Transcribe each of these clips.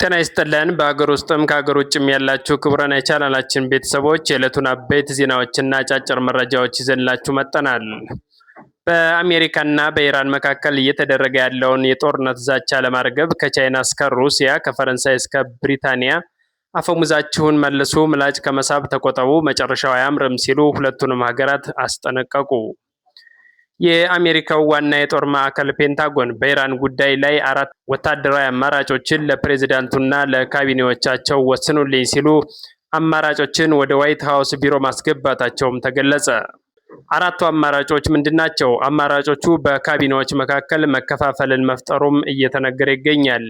ጤና ይስጥልን። በሀገር ውስጥም ከሀገር ውጭም ያላችሁ ክቡራን የቻናላችን ቤተሰቦች፣ የዕለቱን አበይት ዜናዎችና አጫጭር መረጃዎች ይዘንላችሁ መጥተናል። በአሜሪካና በኢራን መካከል እየተደረገ ያለውን የጦርነት ዛቻ ለማርገብ ከቻይና እስከ ሩሲያ፣ ከፈረንሳይ እስከ ብሪታንያ አፈሙዛችሁን መልሱ፣ ምላጭ ከመሳብ ተቆጠቡ፣ መጨረሻው አያምርም ሲሉ ሁለቱንም ሀገራት አስጠነቀቁ። የአሜሪካው ዋና የጦር ማዕከል ፔንታጎን በኢራን ጉዳይ ላይ አራት ወታደራዊ አማራጮችን ለፕሬዝዳንቱና ለካቢኔዎቻቸው ወስኑልኝ ሲሉ አማራጮችን ወደ ዋይት ሀውስ ቢሮ ማስገባታቸውም ተገለጸ። አራቱ አማራጮች ምንድናቸው? አማራጮቹ በካቢኔዎች መካከል መከፋፈልን መፍጠሩም እየተነገረ ይገኛል።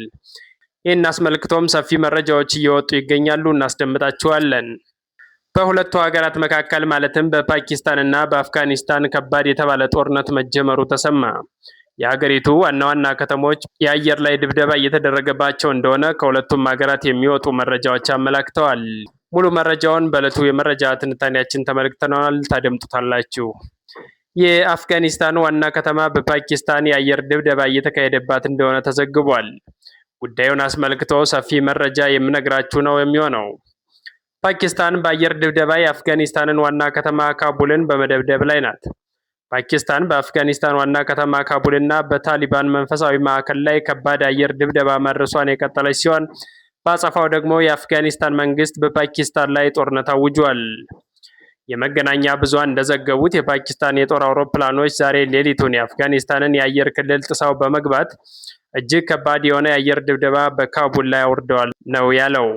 ይህን አስመልክቶም ሰፊ መረጃዎች እየወጡ ይገኛሉ። እናስደምጣችኋለን። በሁለቱ ሀገራት መካከል ማለትም በፓኪስታን እና በአፍጋኒስታን ከባድ የተባለ ጦርነት መጀመሩ ተሰማ። የሀገሪቱ ዋና ዋና ከተሞች የአየር ላይ ድብደባ እየተደረገባቸው እንደሆነ ከሁለቱም ሀገራት የሚወጡ መረጃዎች አመላክተዋል። ሙሉ መረጃውን በዕለቱ የመረጃ ትንታኔያችን ተመልክተነዋል፣ ታደምጡታላችሁ። የአፍጋኒስታን ዋና ከተማ በፓኪስታን የአየር ድብደባ እየተካሄደባት እንደሆነ ተዘግቧል። ጉዳዩን አስመልክቶ ሰፊ መረጃ የምነግራችሁ ነው የሚሆነው። ፓኪስታን በአየር ድብደባ የአፍጋኒስታንን ዋና ከተማ ካቡልን በመደብደብ ላይ ናት። ፓኪስታን በአፍጋኒስታን ዋና ከተማ ካቡልና በታሊባን መንፈሳዊ ማዕከል ላይ ከባድ አየር ድብደባ ማድረሷን የቀጠለች ሲሆን፣ በአጸፋው ደግሞ የአፍጋኒስታን መንግስት በፓኪስታን ላይ ጦርነት አውጇል። የመገናኛ ብዙሃን እንደዘገቡት የፓኪስታን የጦር አውሮፕላኖች ዛሬ ሌሊቱን የአፍጋኒስታንን የአየር ክልል ጥሰው በመግባት እጅግ ከባድ የሆነ የአየር ድብደባ በካቡል ላይ አውርደዋል ነው ያለው።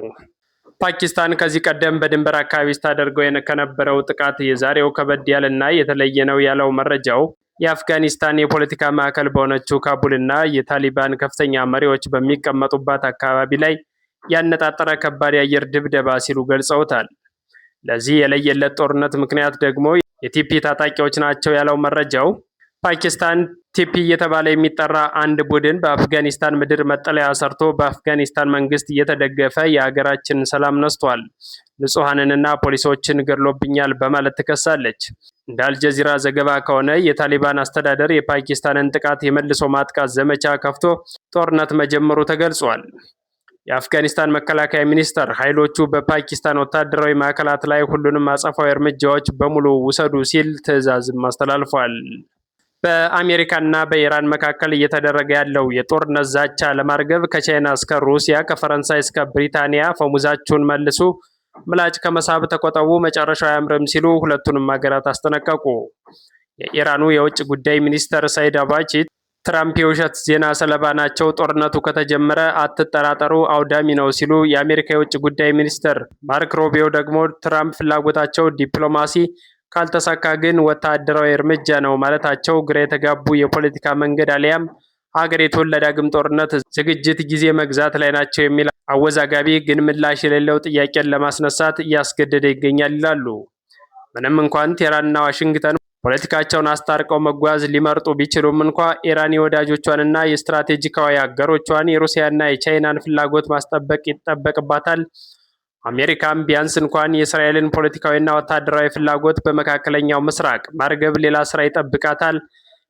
ፓኪስታን ከዚህ ቀደም በድንበር አካባቢ ስታደርገው ከነበረው ጥቃት የዛሬው ከበድ ያለና የተለየ ነው ያለው መረጃው፣ የአፍጋኒስታን የፖለቲካ ማዕከል በሆነችው ካቡልና የታሊባን ከፍተኛ መሪዎች በሚቀመጡባት አካባቢ ላይ ያነጣጠረ ከባድ የአየር ድብደባ ሲሉ ገልጸውታል። ለዚህ የለየለት ጦርነት ምክንያት ደግሞ የቲቲፒ ታጣቂዎች ናቸው ያለው መረጃው፣ ፓኪስታን ቲቲፒ እየተባለ የሚጠራ አንድ ቡድን በአፍጋኒስታን ምድር መጠለያ ሰርቶ በአፍጋኒስታን መንግስት እየተደገፈ የሀገራችንን ሰላም ነስቷል፣ ንጹሐንንና ፖሊሶችን ገድሎብኛል በማለት ትከሳለች። እንደ አልጀዚራ ዘገባ ከሆነ የታሊባን አስተዳደር የፓኪስታንን ጥቃት የመልሶ ማጥቃት ዘመቻ ከፍቶ ጦርነት መጀመሩ ተገልጿል። የአፍጋኒስታን መከላከያ ሚኒስተር ኃይሎቹ በፓኪስታን ወታደራዊ ማዕከላት ላይ ሁሉንም አጸፋዊ እርምጃዎች በሙሉ ውሰዱ ሲል ትዕዛዝም አስተላልፏል። በአሜሪካና በኢራን መካከል እየተደረገ ያለው የጦርነት ዛቻ ለማርገብ ከቻይና እስከ ሩሲያ፣ ከፈረንሳይ እስከ ብሪታንያ አፈሙዛችሁን መልሱ፣ ምላጭ ከመሳብ ተቆጠቡ፣ መጨረሻው አያምርም ሲሉ ሁለቱንም ሀገራት አስጠነቀቁ። የኢራኑ የውጭ ጉዳይ ሚኒስተር ሰይድ አባቺ ትራምፕ የውሸት ዜና ሰለባ ናቸው፣ ጦርነቱ ከተጀመረ አትጠራጠሩ፣ አውዳሚ ነው ሲሉ፣ የአሜሪካ የውጭ ጉዳይ ሚኒስትር ማርክ ሩቢዮ ደግሞ ትራምፕ ፍላጎታቸው ዲፕሎማሲ ካልተሳካ ግን ወታደራዊ እርምጃ ነው ማለታቸው ግራ የተጋቡ የፖለቲካ መንገድ አሊያም ሀገሪቱን ለዳግም ጦርነት ዝግጅት ጊዜ መግዛት ላይ ናቸው የሚል አወዛጋቢ ግን ምላሽ የሌለው ጥያቄን ለማስነሳት እያስገደደ ይገኛል ይላሉ። ምንም እንኳን ቴህራንና ዋሽንግተን ፖለቲካቸውን አስታርቀው መጓዝ ሊመርጡ ቢችሉም እንኳ፣ ኢራን የወዳጆቿንና የስትራቴጂካዊ አጋሮቿን የሩሲያና የቻይናን ፍላጎት ማስጠበቅ ይጠበቅባታል። አሜሪካም ቢያንስ እንኳን የእስራኤልን ፖለቲካዊና ወታደራዊ ፍላጎት በመካከለኛው ምስራቅ ማርገብ ሌላ ስራ ይጠብቃታል።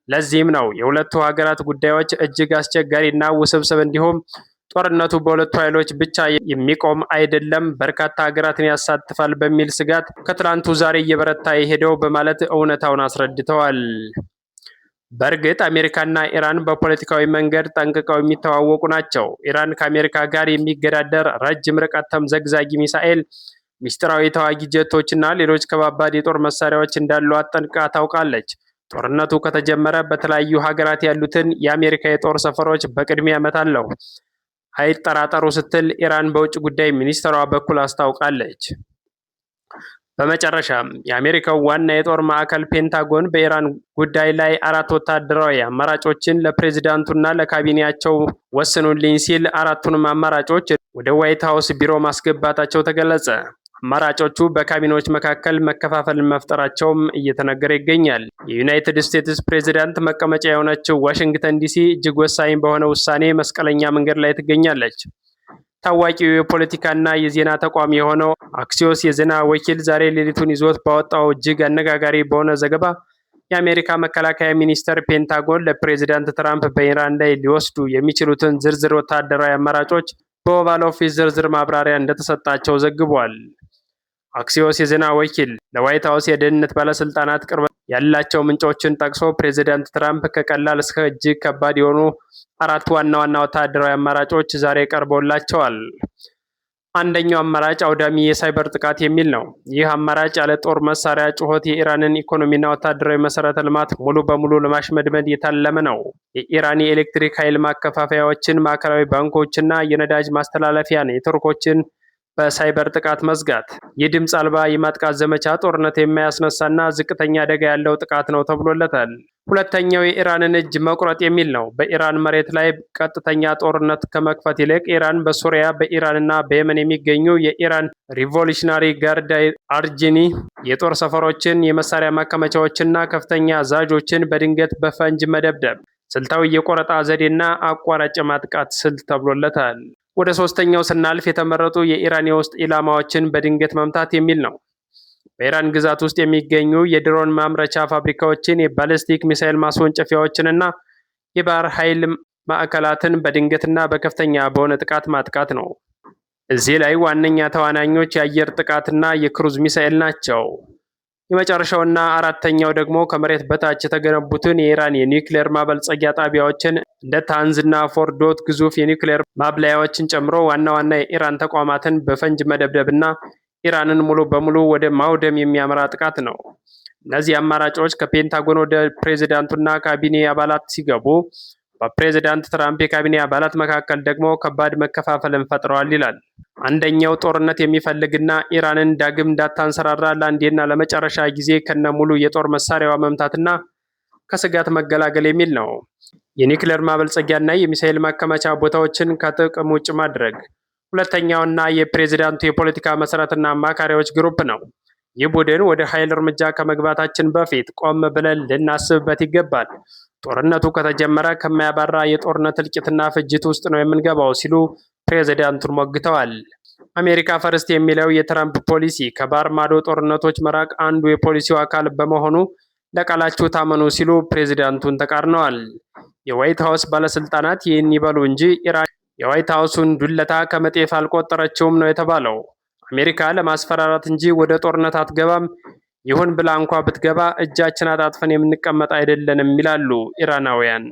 ለዚህም ነው የሁለቱ ሀገራት ጉዳዮች እጅግ አስቸጋሪና ውስብስብ እንዲሁም ጦርነቱ በሁለቱ ኃይሎች ብቻ የሚቆም አይደለም፣ በርካታ ሀገራትን ያሳትፋል በሚል ስጋት ከትላንቱ ዛሬ እየበረታ የሄደው በማለት እውነታውን አስረድተዋል። በእርግጥ አሜሪካና ኢራን በፖለቲካዊ መንገድ ጠንቅቀው የሚተዋወቁ ናቸው። ኢራን ከአሜሪካ ጋር የሚገዳደር ረጅም ርቀት ተምዘግዛጊ ሚሳኤል፣ ሚስጥራዊ ተዋጊ ጀቶች እና ሌሎች ከባባድ የጦር መሳሪያዎች እንዳሏት ጠንቅቃ ታውቃለች። ጦርነቱ ከተጀመረ በተለያዩ ሀገራት ያሉትን የአሜሪካ የጦር ሰፈሮች በቅድሚያ እመታለሁ፣ አይጠራጠሩ ስትል ኢራን በውጭ ጉዳይ ሚኒስትሯ በኩል አስታውቃለች። በመጨረሻም የአሜሪካው ዋና የጦር ማዕከል ፔንታጎን በኢራን ጉዳይ ላይ አራት ወታደራዊ አማራጮችን ለፕሬዝዳንቱና ለካቢኔያቸው ወስኑልኝ ሲል አራቱንም አማራጮች ወደ ዋይት ሀውስ ቢሮ ማስገባታቸው ተገለጸ። አማራጮቹ በካቢኔዎች መካከል መከፋፈልን መፍጠራቸውም እየተነገረ ይገኛል። የዩናይትድ ስቴትስ ፕሬዝዳንት መቀመጫ የሆነችው ዋሽንግተን ዲሲ እጅግ ወሳኝ በሆነ ውሳኔ መስቀለኛ መንገድ ላይ ትገኛለች። ታዋቂው የፖለቲካና የዜና ተቋም የሆነው አክሲዮስ የዜና ወኪል ዛሬ ሌሊቱን ይዞት ባወጣው እጅግ አነጋጋሪ በሆነ ዘገባ፣ የአሜሪካ መከላከያ ሚኒስቴር ፔንታጎን ለፕሬዚዳንት ትራምፕ በኢራን ላይ ሊወስዱ የሚችሉትን ዝርዝር ወታደራዊ አማራጮች በኦቫል ኦፊስ ዝርዝር ማብራሪያ እንደተሰጣቸው ዘግቧል። አክሲዮስ የዜና ወኪል ለዋይት ሀውስ የደህንነት ባለስልጣናት ቅርበት ያላቸው ምንጮችን ጠቅሶ ፕሬዚዳንት ትራምፕ ከቀላል እስከ እጅግ ከባድ የሆኑ አራት ዋና ዋና ወታደራዊ አማራጮች ዛሬ ቀርበውላቸዋል። አንደኛው አማራጭ አውዳሚ የሳይበር ጥቃት የሚል ነው። ይህ አማራጭ ያለ ጦር መሳሪያ ጩኸት የኢራንን ኢኮኖሚና ወታደራዊ መሰረተ ልማት ሙሉ በሙሉ ለማሽመድመድ የታለመ ነው። የኢራን የኤሌክትሪክ ኃይል ማከፋፈያዎችን፣ ማዕከላዊ ባንኮችና የነዳጅ ማስተላለፊያ ኔትወርኮችን በሳይበር ጥቃት መዝጋት። ይህ ድምፅ አልባ የማጥቃት ዘመቻ ጦርነት የማያስነሳና ዝቅተኛ አደጋ ያለው ጥቃት ነው ተብሎለታል። ሁለተኛው የኢራንን እጅ መቁረጥ የሚል ነው። በኢራን መሬት ላይ ቀጥተኛ ጦርነት ከመክፈት ይልቅ ኢራን በሶሪያ፣ በኢራንና በየመን የሚገኙ የኢራን Revolutionary Guard IRGC የጦር ሰፈሮችን፣ የመሳሪያ ማከማቻዎችንና ከፍተኛ አዛዦችን በድንገት በፈንጅ መደብደብ ስልታዊ የቆረጣ ዘዴና አቋራጭ የማጥቃት ስልት ተብሎለታል። ወደ ሶስተኛው ስናልፍ የተመረጡ የኢራን የውስጥ ኢላማዎችን በድንገት መምታት የሚል ነው። በኢራን ግዛት ውስጥ የሚገኙ የድሮን ማምረቻ ፋብሪካዎችን፣ የባሊስቲክ ሚሳይል ማስወንጨፊያዎችንና የባህር ኃይል ማዕከላትን በድንገትና በከፍተኛ በሆነ ጥቃት ማጥቃት ነው። እዚህ ላይ ዋነኛ ተዋናኞች የአየር ጥቃትና የክሩዝ ሚሳኤል ናቸው። የመጨረሻውና አራተኛው ደግሞ ከመሬት በታች የተገነቡትን የኢራን የኒውክሌር ማበልጸጊያ ጣቢያዎችን እንደ ናታንዝ እና ፎርዶ ግዙፍ የኒውክሌር ማብላያዎችን ጨምሮ ዋና ዋና የኢራን ተቋማትን በፈንጅ መደብደብና ኢራንን ሙሉ በሙሉ ወደ ማውደም የሚያመራ ጥቃት ነው። እነዚህ አማራጮች ከፔንታጎን ወደ ፕሬዚዳንቱና ካቢኔ አባላት ሲገቡ በፕሬዚዳንት ትራምፕ የካቢኔ አባላት መካከል ደግሞ ከባድ መከፋፈልን ፈጥረዋል ይላል። አንደኛው ጦርነት የሚፈልግና ኢራንን ዳግም እንዳታንሰራራ ለአንዴና ለመጨረሻ ጊዜ ከነሙሉ የጦር መሳሪያዋ መምታትና ከስጋት መገላገል የሚል ነው። የኒውክሌር ማበልጸጊያና የሚሳኤል ማከማቻ ቦታዎችን ከጥቅም ውጭ ማድረግ። ሁለተኛውና የፕሬዚዳንቱ የፖለቲካ መሰረትና አማካሪዎች group ነው። ይህ ቡድን ወደ ኃይል እርምጃ ከመግባታችን በፊት ቆም ብለን ልናስብበት ይገባል። ጦርነቱ ከተጀመረ ከማያባራ የጦርነት እልቂትና ፍጅት ውስጥ ነው የምንገባው ሲሉ ፕሬዚዳንቱን ሞግተዋል። America First የሚለው የትራምፕ ፖሊሲ ከባህር ማዶ ጦርነቶች መራቅ አንዱ የፖሊሲው አካል በመሆኑ ለቃላችሁ ታመኑ ሲሉ ፕሬዚዳንቱን ተቃርነዋል። የዋይት ሀውስ ባለስልጣናት ይህን ይበሉ እንጂ ኢራን የዋይት ሀውሱን ዱለታ ከመጤፍ አልቆጠረችውም ነው የተባለው። አሜሪካ ለማስፈራራት እንጂ ወደ ጦርነት አትገባም፣ ይሁን ብላ እንኳ ብትገባ እጃችን አጣጥፈን የምንቀመጥ አይደለንም ይላሉ ኢራናውያን።